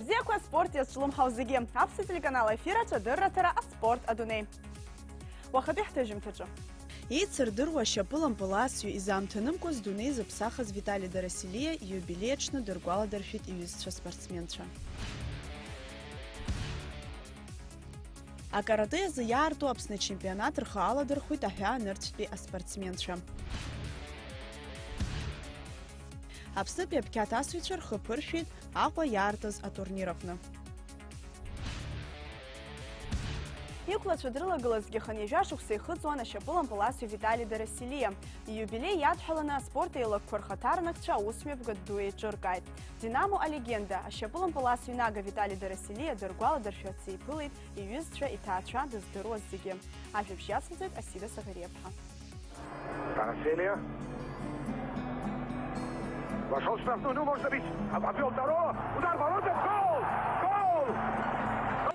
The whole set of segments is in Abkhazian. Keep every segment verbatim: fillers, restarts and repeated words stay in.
Бзиақәа аспорт иазҿлымҳау зегьы, аԥсуа телеканал аефир аҿы адырраҭара аспорт адунеи. Уахатәи ҳҭыжьымҭаҿы. Еицырдыруа ашьапылампыл асҩы изаамҭанымкәа здунеи зыԥсахыз Витали Дарасилиа ииубилеи аҽны дыргәаладыршәеит иҩызцәа спортсменцәа. Акарате азы иаарту Аԥсны ачемпионат рхы аладырхәит аҳәаа нырцәтәи аспортсменцәа. Аԥснытәи абқьаҭ асыҩцәа рхы ԥыршәеит Аҟәа иаартыз атурнир аҟны. Иқәлацәа дрылагылазгьы хынҩажәа шықәса ихыҵуан ашьапылампыл асҩы Витали Дарасилиа. Ииубилеи иадҳәаланы аспорт еилакқәа рхаҭарнакцәа аусмҩаԥгатә ду еиҿыркааит. Динамо алегенда, ашьапылампыл асҩы инага Витали Дарасилиа дыргәаладыршәарц еиԥылеит иҩызцәа, иҭаацәа, дыздыруаз зегьы. Ажәабжь иацылҵеит Асида Саӷариаԥҳа. Дарасилиа. Вошёл в штрафную, ну, может забить. Об-, обвёл второго. Удар в ворота. Гол! Гол!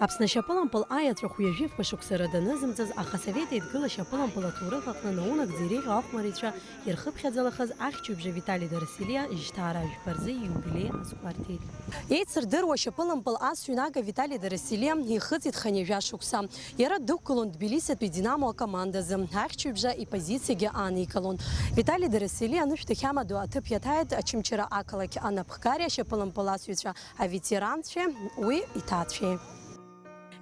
Аԥсны ашьапылампыл аиаҵәа хәҩажәи фба шықәса рыда анызымҵыз, аха Асовет Еидгыла ашьапылампыл аҭоурых аҟны наунагӡа иреиӷьу ахәмарицәа ирхыԥхьаӡалахаз ахьчаҩыбжа Витали Дарасилиа жьҭаара жәба рзы ииубилеи азгәарҭеит. Еицырдыруа ашьапылампыл асҩы инага Витали Дарасилиа ихыҵит хынҩажәа шықәса. Иара дықәгылон Тбилиситәи Динамо акомандазы, ахьчаҩыбжа ипозициагьы аникылон. Витали Дарасилиа анышә дахьамадоу аҭыԥ иаҭааит Очамчыра ақалақь анапхгареи ашьапылампыл асҩцәа аветеранцәеи уи иҭаацәеи.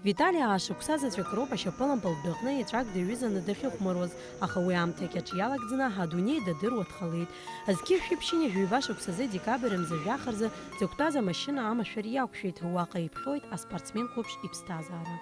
Витали аашықәса заҵәык роуп ашьапылампыл дәаҟны еҵәак даҩызаны дахьыхәмаруаз, аха уи аамҭа кьаҿ иалагӡаны адунеи дадыруа дҟалеит. Зқьи жәшәи ԥшьынҩажәи жәаба шықәсазы декабрь мза жәаха рзы дзықәтәаз амашьына амашәыр иақәшәеит, уаҟа иԥхьоит аспортсмен қәыԥш иԥсҭазаара.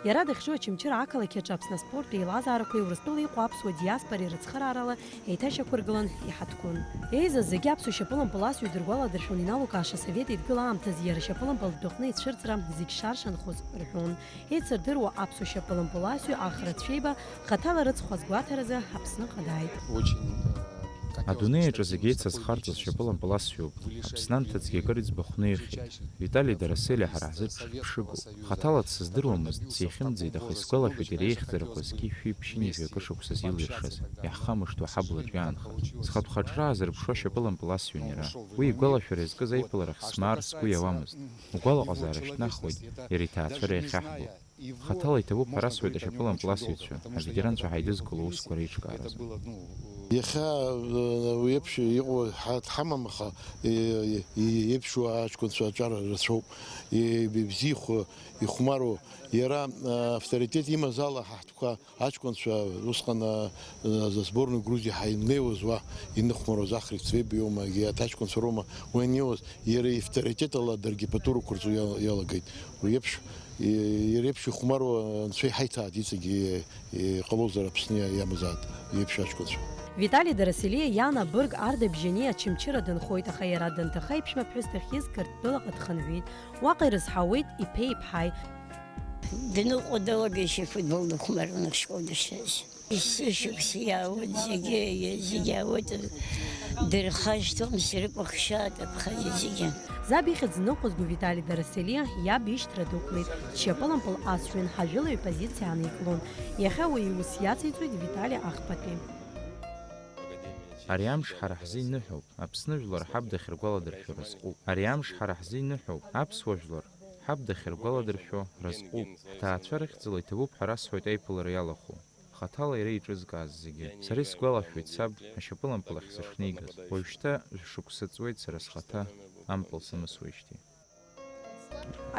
Иара дахьжу Очамчыра ақалақь аҿы Аԥсны аспорттә еилазаарақәеи Урыстәыла иҟоу аԥсуа диаспореи рыцхыраарала еиҭашьақәыргылан иҳаҭгәын. Еизаз зегьы аԥсуа шьапылампыл асҩы дыргәаладыршәон иналукааша асовет еидгыла аамҭазы иара ашьапылампыл дәаҟны ицәырҵра зегь шаршанхоз рҳәон. Еицырдыруа аԥсуа шьапылампыл асҩы Ахра Цәеиба хаҭала рыцхә азгәаҭаразы Аԥсныҟа дааит. Очень, э, как я Адунеи уже аҿы зегь стабильно еицызхарҵаз спокойно шьапылампыл асҩуп. Аԥсны анҭыҵгьы акыр иӡбахәны ирхьеит. Витали Дарасели ҳара ҳзы ԥшыԥшыгоуп. Хаҭала дсыздыруамызт, сихьымӡеит, аха исгәалашәоит иара еихьӡарақәа зқьи жәшәи ԥшьынҩажәи акы шықәсаз илиршаз, иаҳхамышҭуа ҳаблаҿ иаанхаз. Схатә хаҿра аазырԥшуа шьапылампыл асҩын иара. Уи игәалашәара иазкыз аиԥылара ахсмаар сгәы иауамызт. Угәалаҟазаара шьҭнахуеит иара иҭаацәара иахьаҳбо. Хаҭала иҭабуп ҳәа расҳәоит ашьапылампыл асыҩцәа, аветеранцәа ҳаидызкыло аусқәа реиҿкааразы. Иахьа, э, уи еиԥш иҟоу ҳа-, дҳамам, аха, э, э, еиԥшу аҷкәынцәа аҿар рацәоуп. Ибзиахо, ихәмаруа, иара, э, авторитет имаз ала ҳа ҳтәқәа аҷкәынцәа усҟан, э, э, за сборную Грузии ҳаинеиуаз уа иныхәмаруаз Ахрик Цвебиоума, егьи аҭаҷкәынцәа роума уа инеиуаз, иара ивторитет ала даргьы пату рықәырҵо иал-, иалагеит. Уи еиԥш, и-, иара иеиԥш ихәмаруа анцәа иҳаиҭааит иҵегьы, и-, иҟалозар Аԥсны иа-, иамазааит, уи еиԥш аҷкәынцәа. Витали Дарасилиа иан абырг Арда Бжьаниа Очамчыра дынхоит, аха иара данҭаха иԥшәма ԥҳәыс дахьиз Қырҭтәылаҟа дхынҳәит. Уаҟа ирызҳауеит иԥеи иԥҳаи. Даныҟоу далагашьа ифутбол дыхәмаруан ашкол дахьцаз. Есышықәса иаауеит зегьы, зегьы иаауеит, дырхашҭуам, срыкәыхшааит Абхазиа зегьы. Заб ихьӡ ныҟәызго Витали Дарасилиа иаб ишьҭра дықәлеит, дшьапылампыл асҩын ҳажәылаҩ позициа аникылон. Иахьа уи иус иациҵоит Витали Ахԥатәи. Ари амш ҳара ҳзы иныҳәоуп, Аԥсны жәлар ҳаб дахьыргәаладыршәо разҟуп. Ари амш ҳара ҳзы иныҳәоуп, аԥсуа жәлар ҳаб дахьыргәаладыршәо разҟуп. Ҳҭаацәа рыхьӡала иҭабуп ҳәа расҳәоит аиԥылара иалахәу. Хаҭала иара иҿызкааз зегьы. Сара исгәалашәоит саб ашьапылампыл ахь сышнеигаз. Уажәшьҭа жәшықәса ҵуеит сара схаҭа ампыл сымысуеижьҭеи.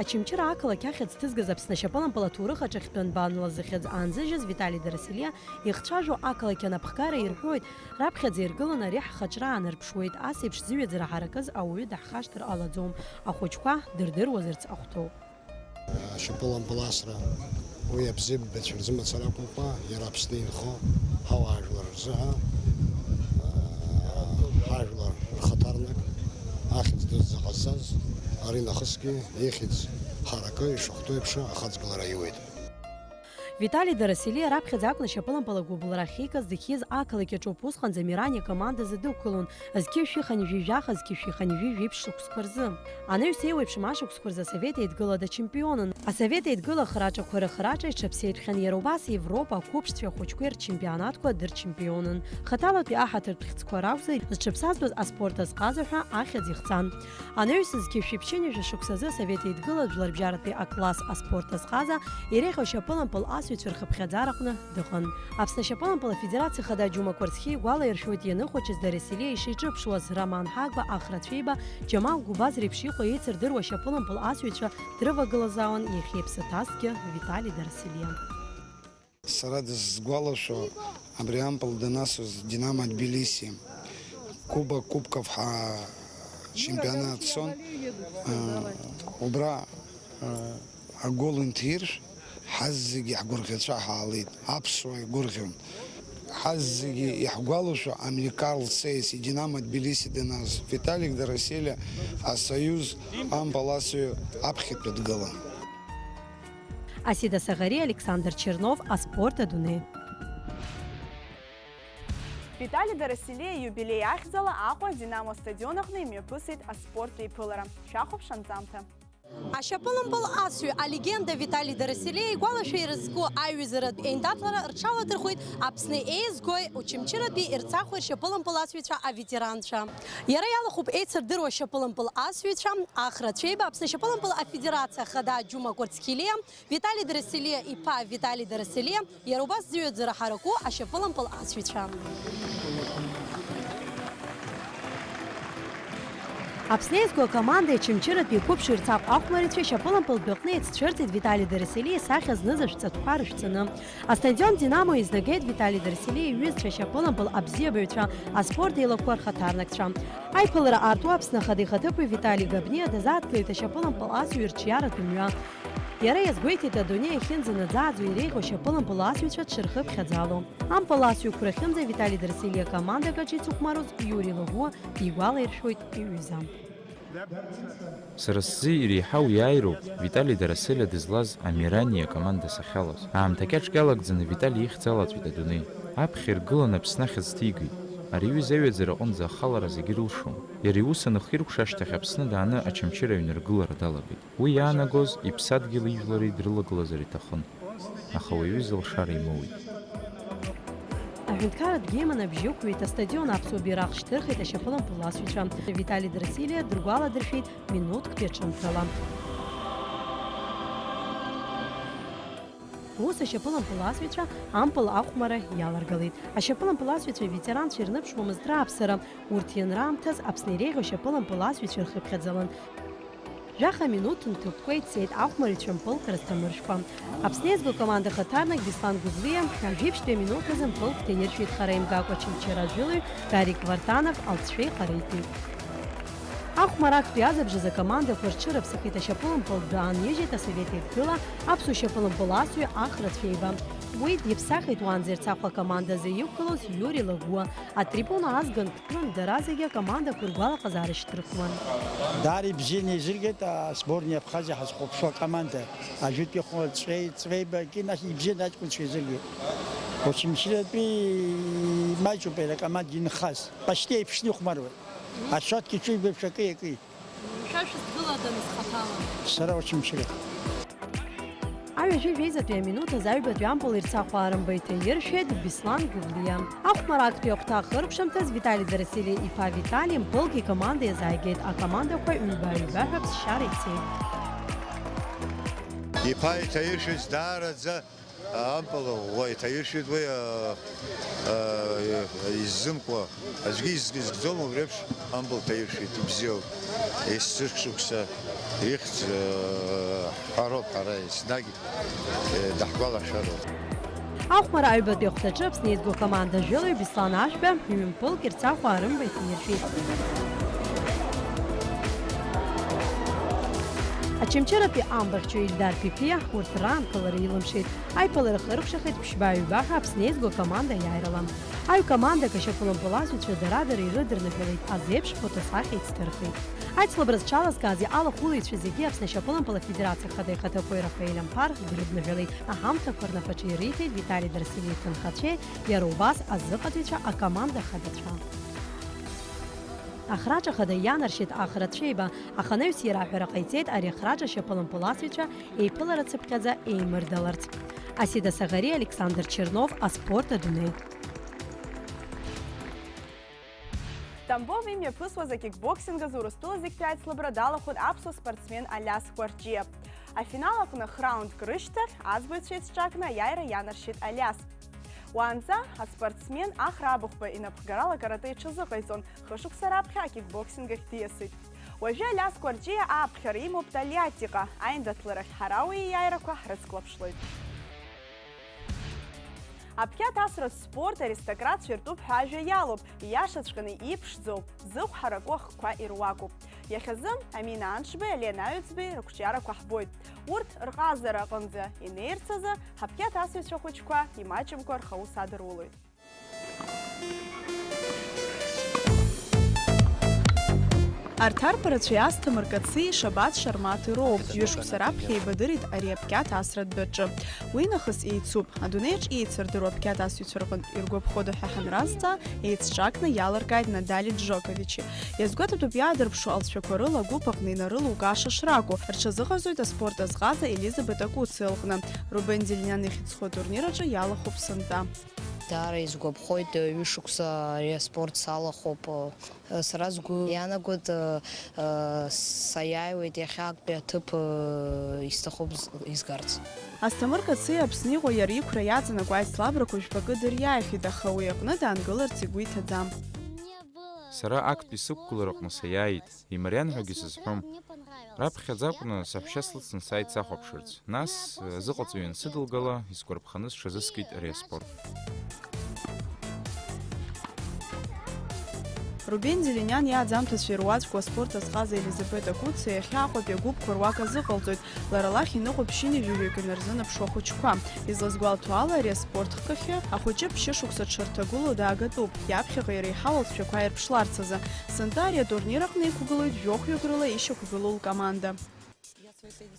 Очамчыра ақалақь ахьӡ ҭызгаз Аԥсны ашьапылампыл аҭоурых аҿы хьтәы нбанла зыхьӡ аанзыжьыз Витали Дарасилиа ихцәажәо ақалақь анапхгара ирҳәоит, раԥхьаӡа иргыланы ари ҳхаҿра аанарԥшуеит, ас еиԥш зыҩаӡара ҳаракыз ауаҩы даҳхашҭыр ҟалаӡом, ахәыҷқәа дырдыруазарц ахәҭоуп. Ашьапылампыл асра уи абзиабацәа рзы мацара акәымкәа, иара Аԥсны инхо ҳауаажәлар рзы, ҳа, ҳажәлар рхаҭарнак ахьӡ дуӡӡа ҟазҵаз, ари нахысгьы ихьӡ ҳаракы ишахәҭоу еиԥш ахаҵгылара иуеит. Витали Дарасилиа раԥхьаӡа акәны ашьапылампыл агәыбылра ахьикыз, дахьиз ақалақь аҿоуп. Усҟан Замирани акомандазы дықәгылон, зқьи жәшәи хынҩажәи жәаха, зқьи жәшәи хынҩажәи жәиԥшь шықәсқәа рзы. Анаҩс еиуеиԥшым ашықәсқәа рзы Асовет Еидгыла дачемпионын. Асовет Еидгыла ахраҿақәа рыхраҿа иҽаԥсеитәхьан иара убас Европа ақәыԥшцәа ахәыҷқәеи рчемпионатқәа дырчемпионын. Хаҭалатәи аҳаҭыртә хьӡқәа ракәзар, зҽыԥсазтәыз аспорт азҟаза ҳәа ахьӡ ихҵан. Анаҩс зқьи жәшәи ԥшьынҩажәи шықәсазы Асовет Еидгыла жәларбжьаратәи акласс аспорт азҟаза иреиӷьу ашьапылампыл асыҩцәа рхыԥхьаӡараҟны дыҟан. Аԥсны ашьапылампыл афедерациа хада Џьума Кәарцхиа игәала иршәоит ианыхәыҷыз Дарасилиа ишиҿыԥшуаз, Раман Ҳагба, Ахра Цәеиба, Џьамал Гәыбаз реиԥш иҟоу еицырдыруа ашьапылампыл асыҩцәа дрывагылазаауан иахьа иԥсы ҭазҭгьы Витали Дарасилиа. Сара дысгәалашәо, абри ампыл данасыз Динамо Тбилиси, Кубок Кубков ҳа чемпионат цон, э, убра, э, агол инҭиршә, ҳазегь ҳгәырӷьацәа ҳаалеит, аԥсуаа игәырӷьон. Ҳазегьы иаҳгәалашәо, Амилькар Лцеиси Динамо Тбилиси даназ, Виталик Дарасилиа асоюз ампыл асҩы аԥхьатәы дгылан. Асида Саӷари, Александр Чернов, аспорт адунеи. Витали Дарасилиа ииубилеи ахьӡала Аҟәа Динамо стадион аҟны имҩаԥысит аспорттә еиԥылара. Шәахәаԥш анҵамҭа. Ашьапылампыл асҩы алегенда Витали Дарасилиа игәалашәа ирызку аиҩызаратә еиндаҭлара рҽаладырхәит Аԥсны еизгои Очамчыратәи Ерцахәи ршьапылампыл асҩцәа аветеранцәа. Иара иалахәуп еицырдыруа ашьапылампыл асҩцәа Ахра Цәеиба, Аԥсны ашьапылампыл афедерациа хада Џьума Кәарцхилиа, Витали Дарасилиа иԥа Витали Дарасилиа, иара убас зыҩаӡара ҳараку ашьапылампыл асҩцәа. Аԥсны еизгоу акомандеи Очамчыратәи иқәыԥшу Ерцахә ахәмарицәеи ашьапылампылтәи аҟны еиццәырҵит Витали Дарасилиа исахьа зныз ашәҵатәқәа рышәҵаны. Астадион Динамо изнагеит Витали Дарасилиа иҩызцәа, ашьапылампыл абзиабаҩцәа, аспорт еилақәа рхаҭарнакцәа. Аиԥылара арту Аԥсны Ахада ихаҭыԥуаҩ Витали Габниа дазааҭгылеит ашьапылампыл асҩы рҿиаратә мҩа. Иара иазгәеиҭеит адунеи ахьынӡанаӡааӡо иреиӷьу ашьапылампыл асҩцәа дшырхыԥхьаӡало. Ампыл асҩы қәрахьынӡа Витали Дарасилиа командак аҿы ицыхәмаруаз Иури Лагәуа дигәалаиршәоит иҩыза. Сара сзы иреиҳау иааироуп Витали Дарасилиа дызлаз Амирани акоманда сахьалаз. Аамҭа кьаҿк иалагӡаны Витали ихьӡ алаҵәеит адунеи. Аԥхьа иргыланы Аԥсны ахьӡ ҭигеит. Ари аҩыза аҩаӡара аҟынӡа ахалара зегьы ирылшом. Иара иус анахиркәша ашьҭахь Аԥсны дааны Очамчыра аҩныргылара далагеит. Уи иаанагоз иԥсадгьыли ижәлари дрылагылазар иҭахын, аха уи аҩыза алшара имоуит. Аҳәынҭқарратә гимн абжьы ықәҩит астадион, аԥсуа бираҟ шьҭырхит ашьапылампыл асҩцәа. Витали Дарасилиа дыргәаладыршәеит минуҭктәи аҽынҭрала. Ус ашьапылампыл асҩцәа ампыл ахәмара иаларгалеит. Ашьапылампыл асҩцәа аветеранцәа ирныԥшуамызт рааԥсара. Урҭ ианраамҭаз Аԥсны иреиӷьу ашьапылампыл асҩцәа ирхыԥхьаӡалан. Жәаха минуҭ нҭыԥқәа ицеит ахәмарыҩцәа мпылк рызҭамыршәкәа. Аԥсны еизгоу акоманда ахаҭарнак Беслан Гәыдлиа ажәеиԥшьтәи аминуҭ азы мпылк ҭаиршәит хара имгакәа Очамчыра ажәылаҩ Гарик Вартанов алҵшәа ихареитәит. Ахәмарактәи азыбжазы акомандақәа рҽырыԥсахит, ашьапылампыл даанижьит Асовет Еидгыла аԥсуа шьапылампыл асҩы Ахра Цәеиба. Уи диԥсахит уаанӡа Ерцахә акомандазы иқәгылоз Иури Лагәуа. Атрибуна азганк Дара зегьы акомандақәа ргәалаҟазаара шьҭырхуан. Даара ибзианы еизыргеит асборни Абхазиа ҳазхәаԥшуа акоманда. Ажәытәи хәы Цәеи-, Цвеибагьы нас ибзианы аҷкәынцәа еизыргеит. Очамчыратәи маҷуп иара акоманда инхаз. Пашьти еиԥшны ихәмаруеит. Ашәақьгьы ҿыҩбеиԥш акы-акы. Шәа шәызгылада нас хаҭала? Сара Очамчыра. Аҩажәи жәеизатәи аминуҭ азы аҩбатәи ампыл Ерцахә аарымба иҭаиршәеит Беслан Гәыдлиа. Ахәмарактәи ахәҭа ахыркәшамҭаз Витали Дарасилиа иԥа Витали мпылк икоманда иазааигеит, акомандақәа ҩба-ҩба ҳәа ԥсшьара ицеит. Иԥа иҭаиршәыз даараӡа ампыл ӷәӷәа иҭаиршәит уи, а, а, иззымкуа. Аӡәгьы изк-, изкӡом убри еиԥш ампыл ҭаиршәит, ибзиоуп. Есышықәса ихьӡ, э, ҳҳәароуп ҳара еснагь, э, даҳгәалашәароуп. Ахәмара аҩбатәи ахәҭаҿы Аԥсны еизгоу акоманда жәылаҩ Беслан Ашәба ҩымпылк Ерцахә аарымба иҭаиршәит. Очамчыратәи амбахьчаҩ Ильдар Пипиа урҭ раанкылара илымшеит. Аиԥылара хыркәшахеит ԥшьба-ҩба ҳәа Аԥсны еизгоу акоманда аиааирала. Аҩ командак ашьапылампыл асҩцәа дара-дара ирыдырныҳәалеит, азеиԥш фотосахьа ицҭырхит. Аицлабра зҽалазкааз иҟалахәылаҩцәа зегьы Аԥсны ашьапылампыл афедерациа ахада ихаҭыԥуаҩ Рафаель Амԥар дрыдныҳәалеит. Аҳамҭақәа рнапаҿы ириҭеит Витали Дарсилиа иҭынхацәеи иара убас азыҟаҵаҩцәа акоманда ахадацәа. Ахраҿа ахада ианаршьеит Ахра Цәеиба, аха анаҩс иара аҳәара ҟаиҵеит ари ахраҿа ашьапылампыласыҩцәа еиԥылара цыԥхьаӡа еимырдаларц. Асида Саӷариа, Александр Чернов, аспорт адунеи. Тамбов имҩаԥысуаз акикбоксинг азы Урыстәыла зегьтәи аицлабра далахәын аԥсуа спортсмен Алиас Кәарҷиа. Афинал аҟны храундк рышьҭахь аӡбаҩцәа еицҿакны аиааира ианаршьеит Алиас. Уаанӡа аспортсмен Ахра Абыхәба инапхгарала акарате иҽазыҟаиҵон, хышықәса раԥхьа акикбоксинг ахь диасит. Уажәы Алиас Кәарҷиа ааԥхьара имоуп Тольяттиҟа, аиндаҭларахь ҳара уи ииааирақәа ҳрыцклаԥшлоит. Аԥхьа ҭасратә спорт аристократцәа иртәуп ҳәа ажәа иалоуп, ииашаҵәҟьаны иԥшӡоуп, зыхә ҳараку ахқәа ируакуп. Иахьазы Амина Аншбеи Алиана Аҩӡбеи рықәҿиарақәа ҳбоит. Урҭ рҟазара аҟынӡа инеирц азы ҳаԥхьа ҭасыҩцәа хәыҷқәа имаҷымкәа рхаус адырулоит. Арҭ арԥарацәеи Асҭамыр Кациеи Шабаҭ Шармаҭи роуп. Ҩышықәса раԥхьа еибадырит ари аԥхьаҭасратә дәаҿы. Уи нахыс еицуп. Адунеиаҿ еицырдыруа аԥхьаҭасыҩцәа рҟынтә иргәаԥхода ҳәа ҳанразҵаа, еицҿакны иалыркааит Надали Џоковичи. Иазгәаҭатәуп иаадырԥшуа алҵшәақәа рыла агәыԥ аҟны инарылукааша шракәу. Рҽазыҟарҵоит аспорт азҟаза Елизабет Акуциа лҟны. Рубен Делиниан ихьӡ зху атурнир аҿы иалахәуп сынтәа. Даара исгәаԥхоит, ҩышықәса ари аспорт салахәуп. Сара сгәы иаанагоит, саиааиуеит иахьа актәи аҭыԥ, исҭахуп изгарц. Асҭамыр Кациа Аԥсны иҟоу иара иқәра иаҵанакуа аицлабрақәа жәпакы дыриааихьеит, аха уи аҟны даангыларц игәы иҭаӡам. Сара актәи сықәгылараҟны саиааит. Имариан ҳәагьы сызҳәом. Раԥхьаӡа акәны саҳәшьа слыцны сааит сахәаԥшырц. Нас, азыҟаҵаҩы ансыдылгала, исгәарԥханы сҽазыскит ари аспорт. Рубен Делиниан иааӡамҭацәа ируаӡәку аспорт азҟаза Елизабет Акуциа иахьа Аҟәатәи агәыԥқәа руак азыҟалҵоит. Лара лахь иныҟәо ԥшьынҩажәаҩык инарзынаԥшуа ахәыҷқәа. Излазгәалҭо ала, ари аспорт хкахьы ахәыҷы ԥшьышықәса дшарҭагылоу даагатәуп, иаԥхьаҟа иреиҳау алҵшәақәа аирԥшларц азы. Сынтәа ари атурнир аҟны иқәгылоит жәохәҩык рыла ишьақәгылоу лкоманда.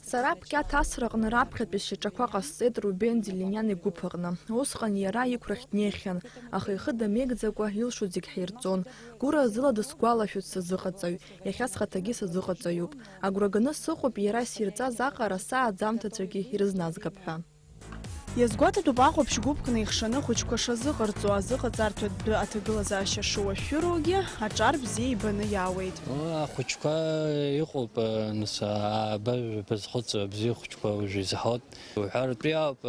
Сара аԥхьа ҭасраҟны раԥхьатәи шьаҿақәа ҟасҵеит Рубен Делиниан игәыԥ аҟны. Усҟан иара иқәрахь днеихьан, аха ихы дамеигӡакәа илшоз зегь ҳирҵон. Гәыразыла дысгәалашәоит сазыҟаҵаҩ, иахьа схаҭагьы сазыҟаҵаҩуп. Агәра ганы сыҟоуп, иара сирҵаз аҟара сааӡамҭацәагьы ирызназгап ҳәа. Иазгәаҭатәуп ахәаԥшь гәыԥкны ихшаны ахәыҷқәа шазыҟарҵо, азыҟаҵартә адәы аҭагылазаашьа шуашәшәыроугьы, аҿар бзиа ибаны иаауеит. Ахәыҷқәа иҟоуп, нас, ааба, базхәыц, бзиа хәыҷқәа уажә изаҳауеит. Уҳәартәи ауп,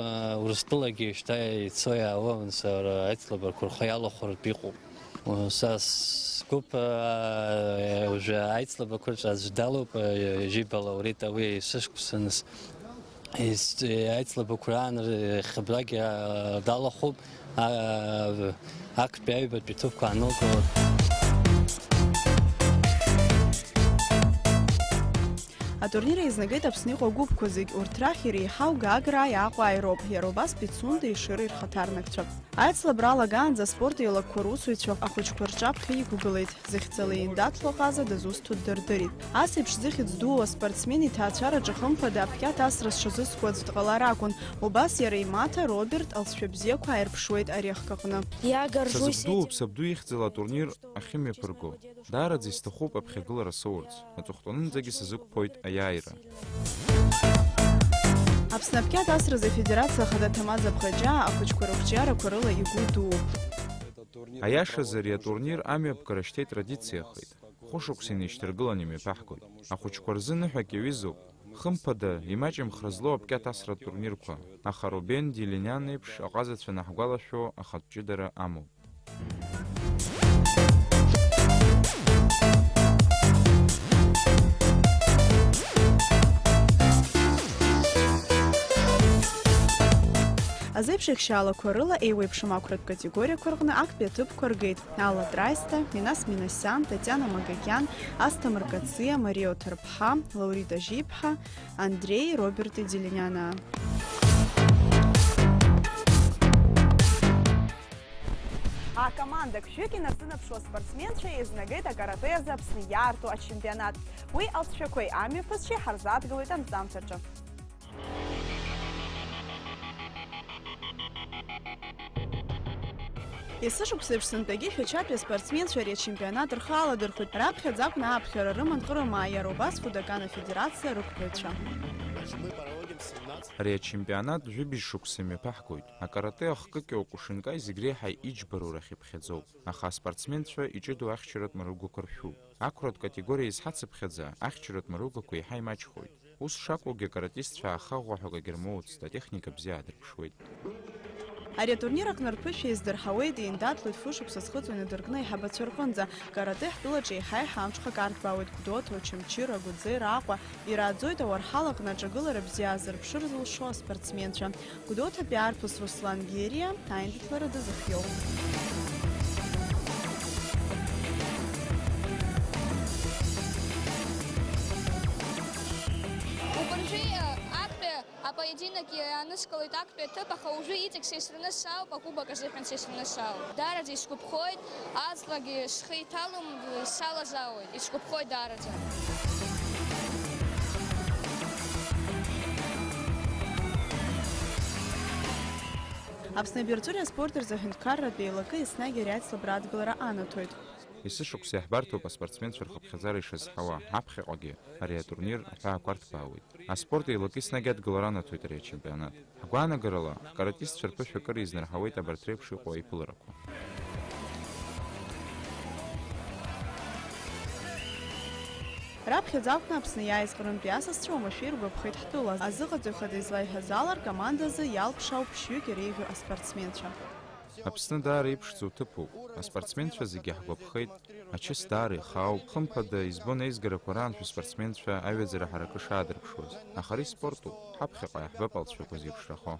Урыстәылагьы шьҭа ицо иаауа, нас, ара аицлабрақәа рхы иалахәыртә иҟоуп. Са сгәыԥ, уажәы аицлабрақәа рҿы аӡә далоуп, Жиба Лаурита, уи есышықәса, нас, Ес-, аицлабақәа раан р-, хыбрагь, а, далахәуп, а, актәи аҩбатәи ҭыԥқәа анылкыло. Атурнир еизнагеит Аԥсны иҟоу агәыԥқәа зегь, урҭ рахь иреиҳау Гаграаи Аҟәааи роуп, иара убас Пицундеи Ешыреи рхаҭарнакцәа. Аицлабра алагаанӡа аспорт еилакқәа русуҩцәа ахәыҷқәа рҿаԥхьа иқәгылеит. Зыхьӡала еиндаҭло аҟаза дызусҭоу дырдырит. Ас еиԥш зыхьӡ дуу аспортсмен иҭаацәараҿы хымԥада аԥхьа ҭасра зҽазызкуа аӡә дҟалар акәын. Убас иара имаҭа Роберт алҵшәа бзиақәа ааирԥшуеит ари ахкаҟны. Са сыбдууп, сабду ихьӡала атурнир ахьымҩаԥырго. Даараӡа исҭахуп аԥхьагылара соурц. Аҵыхәтәанынӡагьы сазықәԥоит аиааира. Аԥсны аԥхьа ҭасразы афедерациа ахада Ҭамаз Аԥхаҷаа ахәыҷқәа рықәҿиарақәа рыла игәы дууп. Аиашазы, ари атурнир амҩаԥгара шьҭа итрадициахеит. Хәышықәса инеишьҭаргыланы имҩаԥаҳгоит. Ахәыҷқәа рзы ныҳәак иаҩызоуп. Хымԥада, имаҷымхра злоу аԥхьа ҭасра атурнирқәа, аха Рубен Делиниан еиԥш аҟазацәа анаҳгәалашәо ахатә ҷыдара амоуп. Азеиԥш еихшьаалақәа рыла еиуеиԥшым ақәратә категориақәа рҟны актәи аҭыԥқәа ргеит Алла Траисҭа, Минас Минасиан, Татиана Магакиан, Асҭамыр Кациа, Мариа Оҭырԥҳа, Лаурита Жиԥҳа, Андреи Роберти Делинианаа. Акомандак жәҩык инарзынаԥшуа спортсменцәа еизнагеит акарате азы Аԥсны иаарту ачемпионат. Уи алҵшәақәеи амҩаԥысцәеи ҳарзааҭгылоит анҵамҭаҿы. Есышықәсеиԥш сынтәагьы Шәачатәи аспортсменцәа ари ачемпионат рхы аладырхәит. Раԥхьаӡа акәны ааԥхьара рыман Ҟрымаа, иара убас Фудакан афедерациа рықәԥаҩцәа. Значит, мы проводим семнадцать. Ари ачемпионат жәибжь шықәса имҩаԥаҳгоит. Акарате ахкы Киокушинкаи зегь реиҳа иџьбароу рахь иԥхьаӡоуп, аха аспортсменцәа иҷыдоу ахьчаратә мыругақәа ршәуп. Ақәратә категориа изҳацыԥхьаӡа, ахьчаратә мыругақәа еиҳа имаҷхоит. Ус шакәугьы, акаратистцәа аха ӷәӷәаҳәак агьырмоуцт, атехника бзиа аадырԥшуеит. Ари атурнир аҟны рԥышәа издырҳауеит, еиндаҭлоит фышықәса зхыҵуа инадыркны аиҳабацәа рҟынӡа. Каратэ ҳтәылаҿы еиҳа-еиҳа амҽхак арҭбаауеит Гәдоуҭа, Очамчыра, Агәыӡера, Аҟәа, ирааӡоит ауарҳал аҟны аҿагылара бзиа аазырԥшыр зылшо аспортсменцәа. Гәдоуҭатәи арԥыс Руслан Гериа аиндаҭлара дазыхиоуп. Убыржәы актәи апоединок иааныскылоит актәи аҭыԥ, аха уажәы иҵегь сеицраны саауп, акубок азыҳәан сеицраны саауп. Даараӡа исгәаԥхоит, аҵлагьы схы иҭалом, салазаауеит, исгәаԥхоит даараӡа. Аԥсны абирҵәыреи аспорти рзы аҳәынҭқарратә еилакы еснагь ари аицлабра адгылара анаҭоит. Есышықәса иаҳбарҭоуп аспортсменцәа рхыԥхьаӡара ишазҳауа, аԥхьаҟагьы ари атурнир аҳәаақәа арҭбаауеит. Аспорт еилакы еснагь адгылара анаҭоит ари ачемпионат. Ҳгәаанагарала, ҳкаратистцәа рԥышәа акыр изнарҳауеит абарҭ реиԥш иҟоу аиԥыларақәа. Раԥхьаӡа акәны Аԥсны иааиз Ҟрымтәи асасцәа уамашәа иргәаԥхеит ҳтәыла. Азыҟаҵаҩ хада излаиҳәаз ала, ркоманда азы иалԥшаауп ԥшьҩык иреиӷьу аспортсменцәа. Аԥсны даара иԥшӡоу ҭыԥуп. Аспортсменцәа зегьы ҳгәаԥхеит. Ачыс даара ихаауп. Хымԥада, избон аизгарақәа раан шәыспортсменцәа аҩаӡара ҳаракы шаадырԥшуаз. Аха ари спортуп. Ҳаԥхьаҟа иаҳбап алҵшәақәа зеиԥшрахо.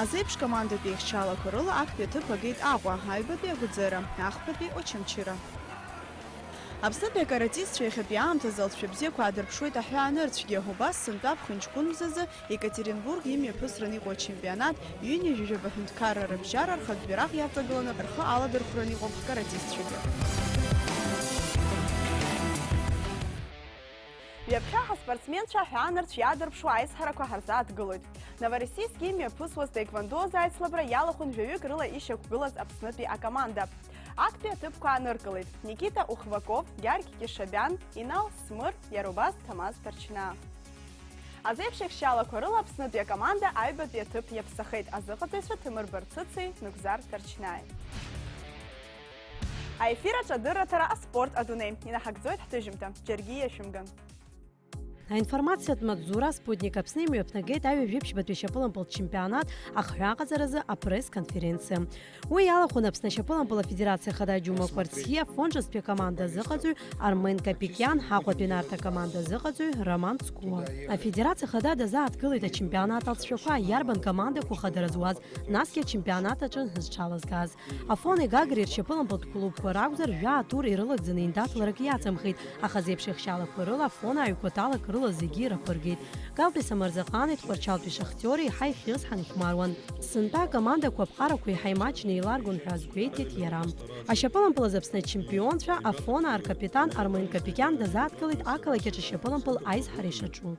Азеиԥш командатә еихшьаалақәа рыла актәи аҭыԥ агеит Аҟәа, аҩбатәи Агәӡера, ахԥатәи Очамчыра. Аԥснытәи акаратистцәа иахьатәи аамҭазы алҵшәа бзиақәа аадырԥшуеит аҳәаанырцәгьы, убас сынтәа ԥхынҷкәын мзазы Екатеринбург имҩаԥысран иҟоу ачемпионат, ҩынҩажәижәаба ҳәынҭқарра рыбжьара рхатә бираҟ иаҵагыланы рхы аладырхәран иҟоуп ҳкаратистцәагьы. Ҩаԥхьа ҳаспортсменцәа аҳәаанырцә иаадырԥшуа аизҳарақәа ҳарзааҭгылоит. Новороссийск имҩаԥысуаз таеквондо азы аицлабра иалахәын жәаҩык рыла ишьақәгылаз Аԥснытәи акоманда. Актәи аҭыԥқәа ааныркылеит Никита Ухваков, Гьаргь Кьышабиан, Инал Смыр, иара убас Ҭамаз Ҭарчнаа. Азеиԥш еихшьаалақәа рыла Аԥснытәи акоманда аҩбатәи аҭыԥ иаԥсахеит азыҟаҵаҩцәа Ҭемыр Барцыци Нугзар Ҭарчнаи. Аефир аҿы адырраҭара «Аспорт адунеи». Инаҳагӡоит ҳҭыжьымҭа. Џьаргьы иашәымган. Аинформациатә маҵзура Спутник Аԥсны имҩаԥнагеит аҩажәиԥшьбатәи ашьапылампылтә чемпионат ахҳәааҟаҵаразы апресс-конференциа. Уи иалахәын Аԥсны ашьапылампыл афедерациа ахада Џьума Кәарцхиа, Афон ҿыцтәи акоманда азыҟаҵаҩ Армен Капикиан, Аҟәатәи Нарҭ акоманда азыҟаҵаҩ Роман Цкуа. Афедерациа ахада дазааҭгылеит ачемпионат алҵшәақәа, иарбан командақәоу хадара зуаз, насгьы ачемпионат аҿы зҽалазгаз. Афони Гагреи ршьапылампылтә клубқәа ракәзар, жәаа тур ирылагӡаны еиндаҭларак иаҵамхеит, аха зеиԥш еихшьаалақәа рыла Афон ааигәа ҭалак рыла зегьы ираԥыргеит. Галтәи Самырзаҟани Тҟәарчалтәи Шахтиори еиҳа ихьыз ҳанхәмаруан. Сынтәа акомандақәа аԥҟарақәа еиҳа имаҷны еиларгон ҳәа азгәеиҭеит иара. Ашьапылампыл азы Аԥсны ачемпионцәа Афонаа ркапитан Армен Капикиан дазааҭгылеит ақалақь аҿы ашьапылампыл аизҳара ишаҿу.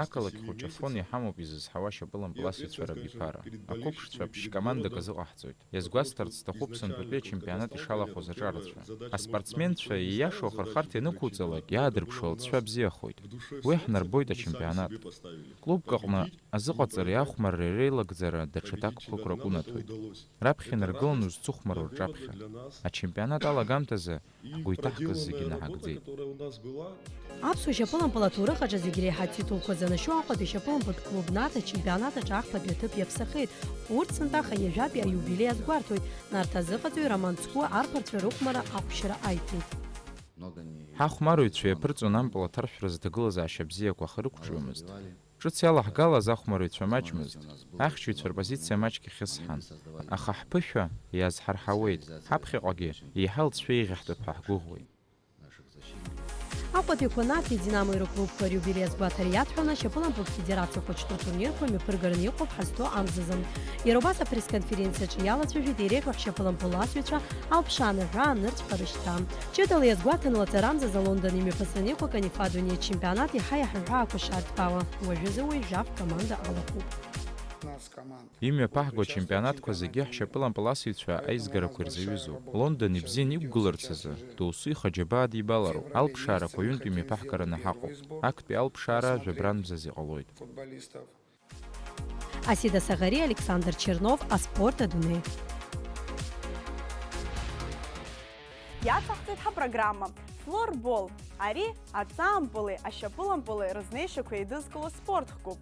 Ақалақь хәыҷы Афон иҳамоуп изызҳауа ашьапылампыл асыҩцәа рабиԥара. Ақәыԥшцәа ԥшь командак азыҟаҳҵоит. Иазгәасҭарц сҭахуп сынтәатәи ачемпионат ишалахәыз аҿарацәа. Аспортсменцәа ииашоу ахырхарҭа ианықәуҵалак, иаадырԥшуа алҵшәа бзиахоит. Уи ҳнарбоит ачемпионат. Клубк аҟны азыҟаҵареи ахәмарреи реилагӡара даҽа ҭакқәак ракәынаҭоит. Раԥхьа инаргылан узцыхәмаруа рҿаԥхьа. Ачемпионат алагамҭазы ҳгәы иҭаҳкыз зегьы наҳагӡеит. Аԥсуа шьапылампыл аҭоурых аҿы зегь реиҳа атитулқәа занашьоу Аҟәатәи шьапылампылтә клуб Нарҭ ачемпионат аҿы ахԥатәи аҭыԥ иаԥсахеит. Урҭ сынтәа ахаиажәатәи аиубилеи азгәарҭоит. Нарҭ азыҟаҵаҩ Роман Цку арԥарцәа рыхәмара ахәшьра аиҭеит. Ҳахәмарыҩцәа иаԥырҵон ампыл аҭаршәразы аҭагылазаашьа бзиақәа ахы рықәҿиомызт. Ҿыц иалаҳгалаз ахәмарыҩцәа маҷмызт. Ахьчаҩцәа рпозициа маҷк ихьысҳан. Аха ҳԥышәа иазҳарҳауеит, ҳаԥхьаҟагьы еиҳа лҵшәа еиӷьаҳтәып ҳәа ҳгәыӷуеит. Аҟәатәи Қәанарҭи Динамои рыклубқәа риубилеи азгәаҭара иаҭәҳәаны, ашьапылампылтә федерациа хәыҷтәы турнирқәа мҩаԥыргараны иҟоуп ҳазҭоу амзазы. Иара убас апресс-конференциаҿы иалацәажәеит иреиӷьу ҳшьапылампыласҩцәа алԥшаан аҳәаа анырцәҟа рышьҭа. Ҷыдала иазгәаҭан лаҵарамзазы Лондон имҩаԥысраны иҟоу Канифа адунеи ачемпионат иаҳа-иаҳа аҳәаақәа шарҭбаауа, уажәазы уи жәаф команда алахәуп. Имҩаԥаҳго ачемпионатқәа зегьы ҳшьапылампыласыҩцәа аизгарақәа ирзаҩызоуп. Лондон ибзианы иқәгыларц азы, досу ихы аџьабаа дибалароуп. Алԥшаарақәа ҩынтә имҩаԥаҳгараны ҳаҟоуп. Актәи алԥшаара жәабранбзазы иҟалоит. Асида Саӷариа, Александр Чернов, аспорт адунеи. Иацаҳҵеит ҳапрограмма. Флорбол. Ари аҵаампыли ашьапылампыли рызнеишьақәа еидызкыло спорт хкуп.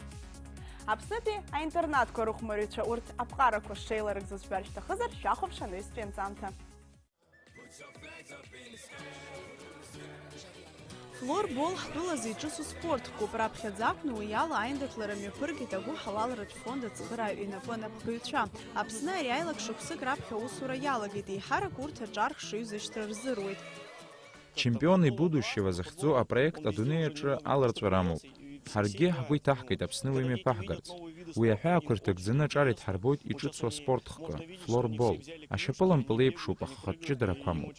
Аԥснытәи аинтернатқәа рыхәмарҩцәа урҭ аԥҟарақәа шеиларыгӡоз жәбар шәҭахызар, шәахәаԥш анаҩстәи анҵамҭа. Флорбол ҳтәылазы иҿыцу спорт хкуп, раԥхьаӡа акәны уи ала аиндаҭлара мҩаԥыргеит агәыҳалалратә фонд ацхырааҩ инапы анапхгаҩцәа. Аԥсны ари аилак шықәсык раԥхьа аусура иалагеит, еиҳарак урҭ аҿар хшыҩзышьҭра рзыруеит. Чемпионы будущего захьӡу апроект адунеи аҿы аларҵәара амоуп. Ҳаргьы ҳгәы иҭаҳкит Аԥсны уи мҩаԥаҳгарц. Уи аҳәаақәа ирҭагӡаны аҿар идҳарбоит иҿыцу аспорт хкы, флорбол. Ашьапылампыл еиԥшуп, аха ахатә ҷыдарақәа амоуп.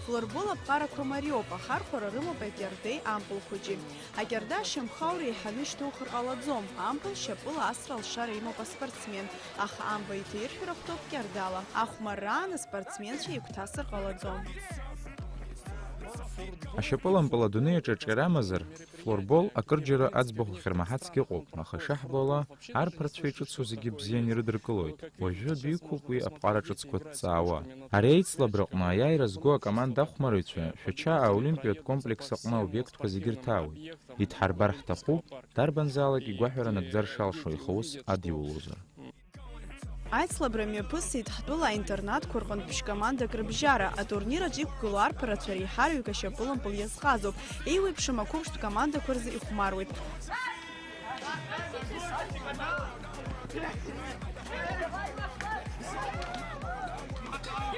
Флорбол аԥҟарақәа мариоуп, ахархәара рымоуп акьардеи ампыл хәыҷи. Акьарда ашьамхы аура еиҳаны ишьҭухыр ҟалаӡом, ампыл шьапыла асра алшара имоуп аспортсмен, аха амба иҭаиршәыр ахәҭоуп кьардала. Ахәмарраан аспортсменцәа игәҭасыр ҟалаӡом. Ашьапылампыл адунеи аҿы аҿиара амазар, флорбол акырџьара аӡбахә ахьырмаҳацгьы ыҟоуп, аха ишаҳбо ала, арԥарцәа иҿыцу зегьы бзианы ирыдыркылоит. Уажәы адәы иқәуп уи аԥҟара ҿыцқәа дҵаауа. Ари аицлабраҟны аиааира зго акоманда ахәмарыҩцәа Шәача аолимпиатә комплекс аҟны аобиектқәа зегьы рҭаауеит. Идҳарбар ҳҭахуп, дарбанзаалак игәаҳәара нагӡар шалшо, аха ус адиулозар. Аицлабра мҩаԥысит ҳтәыла аинтернатқәа рҟынтә ԥшь-командак рыбжьара. Атурнир аҿы иқәгылоу арԥарацәа реиҳараҩык ашьапылампыл иазҟазоуп. Еиуеиԥшым ақәыԥштә командақәа рзы ихәмаруеит.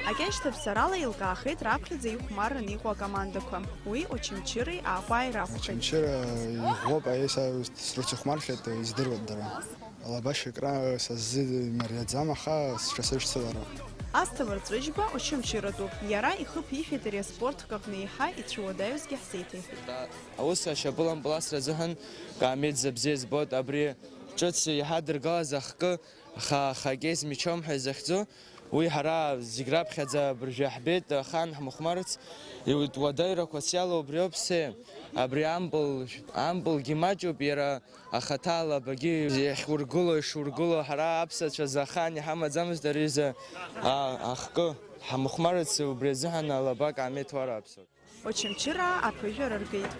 Акьаншьҭаԥсарала еилкаахеит раԥхьаӡа ихәмарран иҟоу акомандақәа. Уи Очамчыреи Аҟәааи ракәхеит. Очамчыра иӷәӷәоуп, аиеи са срыцыхәмаршәеит, издыруеит дара. Алаба шьакра са сзы имариаӡам, аха сҽасыршьцылароуп. Асҭамыр Ҵәыџьба очамчыратәуп. Иара ихы ԥишәеит ари аспорт хкы аҟны еиҳа ицәуадаҩызгьы ҳзеиҭеиҳәеит. Аус ашьапылампыласра азыҳәан Камеҭ забзиа избоит. Абри ҿыц иҳадыргалаз ахкы, аха хоккей с мячом ҳәа изахьӡу, уи ҳара зегь раԥхьаӡа абыржәы иаҳбеит, ахаан ҳмыхәмарц, иуадаҩрақәас иалоу убриоуп, се, абри ампыл, ампылгьы маҷуп, иара ахаҭа алабагьы иахьургыло, ишургыло, ҳара аԥсацәа азы ахаан иҳамаӡамызт ари изы, а, ахкы, ҳмыхәмарц, убри азыҳәан алаба Камеҭ уара аԥсуа. Очамчыраа аԥыжәара ргеит.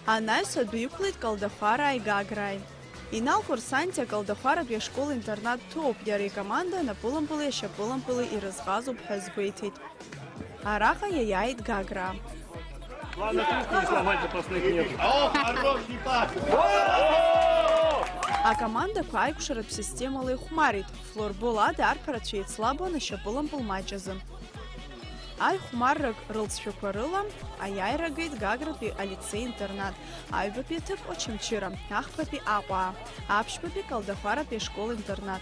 Анаҩс адәы иқәлеит Калдахәарааи Гаграаи. Инал Курсанти акалдахәаратәи ашкол-интернат дҭоуп, иара икоманда анапылампыли ашьапылампыли ирызҟазоуп ҳәа азгәеиҭеит. Араҟа иаиааит Гаграа. Главное, трубку не сломать, запасных нет. Акомандақәа аикәшаратә системала ихәмарит, флорбол ада арԥарацәа еицлабуан ашьапылампыл маҷ азы. Аихәмаррак рылҵшәақәа рыла аиааира геит Гагратәи алицеи-интернат, аҩбатәи аҭыԥ Очамчыра, ахԥатәи Аҟәаа, аԥшьбатәи Калдахәаратәи ашкол-интернат.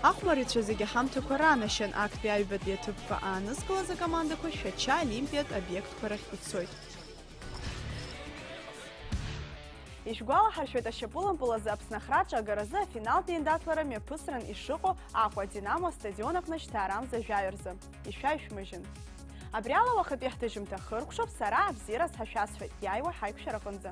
Ахәмарыҩцәа зегьы аҳамҭақәа ранашьан, актәи аҩбатәи аҭыԥқәа аанызкылаз акомандақәа Шәача олимпиатә обиектқәа рахь ицоит. Ишәгәалаҳаршәоит, ашьапылампыл азы Аԥсны ахраҿы агаразы афиналтә еиндаҭлара мҩаԥысран ишыҟоу Аҟәа Динамо астадион аҟны шьҭа арамза жәаҩа рзы ишәаҩшәмыжьын. Абри ала уахатәи ҳҭыжьымҭа хыркәшоуп, сара абзиараз ҳашәасҳәоит, иааиуа ҳаиқәшәараҟынӡа.